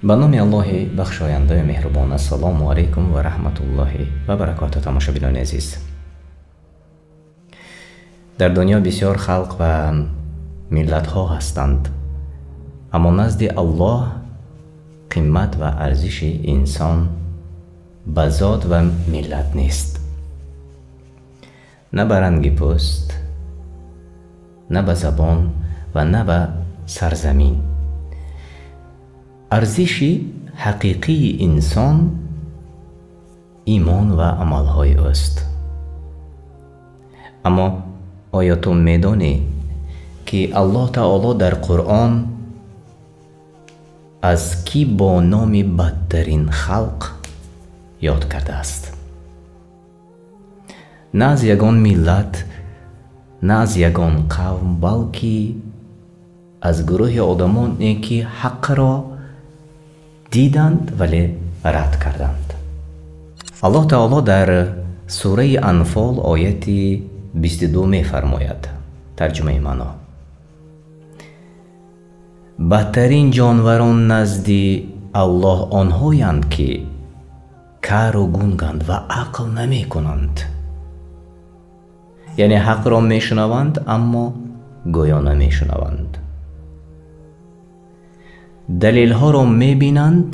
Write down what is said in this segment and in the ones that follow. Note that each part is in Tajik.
Ба номи Аллоҳи бахшояндаю меҳрубон. Ассалому алайкум ва раҳматуллоҳи ва баракоту. Тамошобинони азиз, дар дунё бисёр халқ ва миллатҳо ҳастанд, аммо назди Аллоҳ қимат ва арзиши инсон ба зот ва миллат нест. На ба ранги пӯст, на ба забон ва на ба сарзамин. Арзиши ҳақиқии инсон имон ва амалҳои ӯст. Аммо оё ту медонӣ, ки Аллоҳ Таоло дар Қуръон аз кӣ бо номи бадтарин халқ ёд кардааст? На аз ягон миллат, на аз ягон қавм, балки аз гурӯҳи одамоне, ки ҳақро диданд, вале рад карданд. Аллоҳ Таоло дар сураи Анфол ояти 22 мефармояд. Тарҷумаи маъно: бадтарин ҷонварон назди Аллоҳ онҳоянд, ки кару гунганд ва ақл намекунанд. Яъне ҳақро мешунаванд, аммо гӯё намешунаванд. Далелҳоро мебинанд,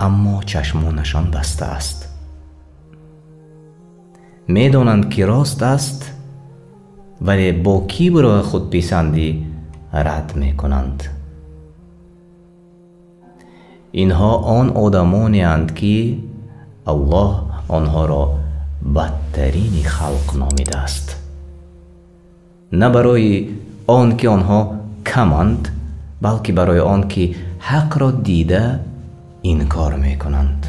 аммо чашмонашон баста аст. Медонанд, ки рост аст, вале бо кибру ва худписандӣ рад мекунанд. Инҳо он одамонеанд, ки Аллоҳ онҳоро бадтарини халқ номидааст. На барои он ки онҳо каманд, балки барои он ки ҳақро дида инкор мекунанд.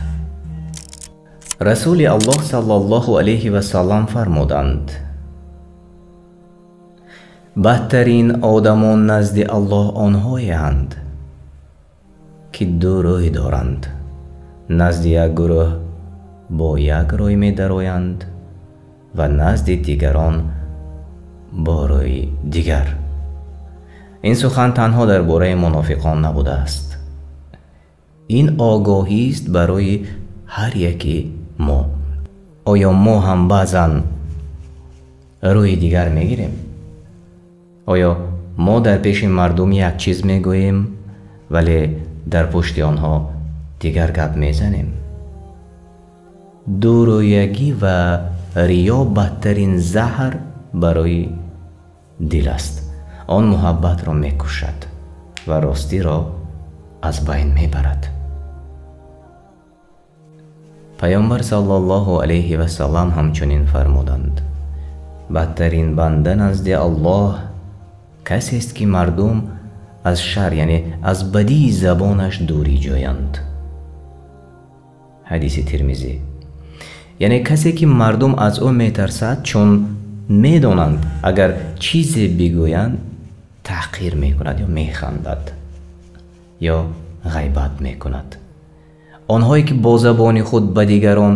Расули Аллоҳ саллаллоҳу алайҳи васаллам фармуданд: бадтарин одамон назди Аллоҳ онҳоеанд, ки ду рӯй доранд. Назди як гурӯҳ бо як рӯй медароянд ва назди дигарон бо рӯи дигар. Ин сухан танҳо дар бораи мунофиқон набудааст. Ин огоҳист барои ҳар яки мо. Оё мо ҳам баъзан рӯи дигар мегирем? Оё мо дар пеши мардум як чиз мегӯем, вале дар пушти онҳо дигар гап мезанем? Дурӯягӣ ва риё бадтарин заҳр барои дил аст. Он муҳаббатро мекушад ва ростиро аз байн мебарад. Паёмбар саллаллоҳу алайҳи васаллам ҳамчунин фармуданд: бадтарин банда назди Аллоҳ касест, ки мардум аз шар, яъне аз бадии забонаш дурӣ ҷӯянд. Ҳадиси Тирмизӣ. Яъне касе, ки мардум аз ӯ метарсад, чун медонанд агар чизе бигӯянд таҳқир мекунад ё механдад ё ғайбат мекунад. Онҳое ки бо забони худ ба дигарон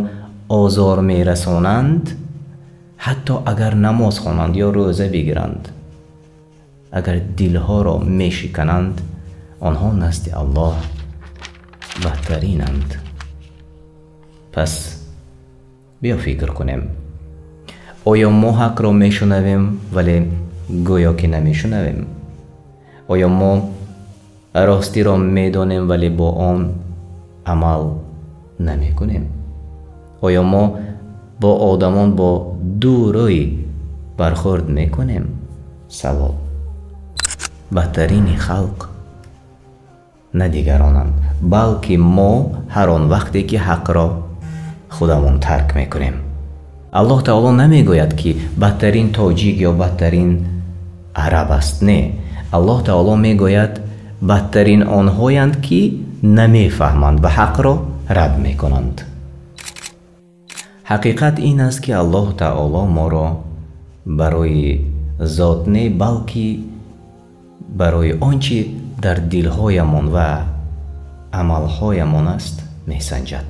озор мерасонанд, ҳатто агар намоз хонанд ё рӯза бигиранд, агар дилҳоро мешикананд, онҳо назди Аллоҳ бадтаринанд. Пас биё фикр кунем: оё мо ҳақро мешунавем, вале гӯё ки намешунавем? Оё мо ростиро медонем, вале бо он амал намекунем? Оё мо бо одамон бо ду рӯй бархӯрд мекунем? Савол: бадтарини халқ на дигаронанд, балки мо ҳар он вақте ки ҳақро худамон тарк мекунем. Аллоҳ Таоло намегӯяд, ки бадтарин тоҷик ё бадтарин араб аст. Не, Аллоҳ Таоло мегӯяд, бадтарин онҳоянд, ки намефаҳманд ва ҳақро рад мекунанд. Ҳақиқат ин аст, ки Аллоҳ Таоло моро барои зот не, балки барои он чӣ дар дилҳоямон ва амалҳоямон аст месанҷад.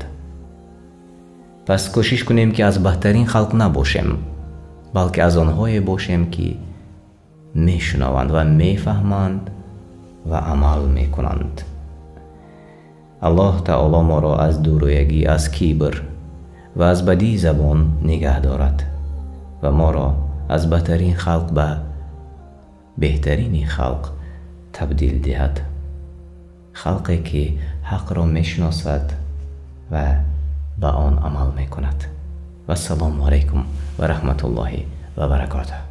Пас кӯшиш кунем, ки аз бадтарин халқ набошем, балки аз онҳое бошем, ки мешунаванд ва мефаҳманд ва амал мекунанд. Аллоҳ таоло моро аз дурӯягӣ, аз кибр ва аз бадии забон нигаҳ дорад ва моро аз бадтарин халқ ба беҳтарини халқ табдил диҳад. Халқе ки ҳақро мешиносад ва ба он амал мекунад. Вассалому алайкум ва раҳматуллоҳи ва баракотуҳ.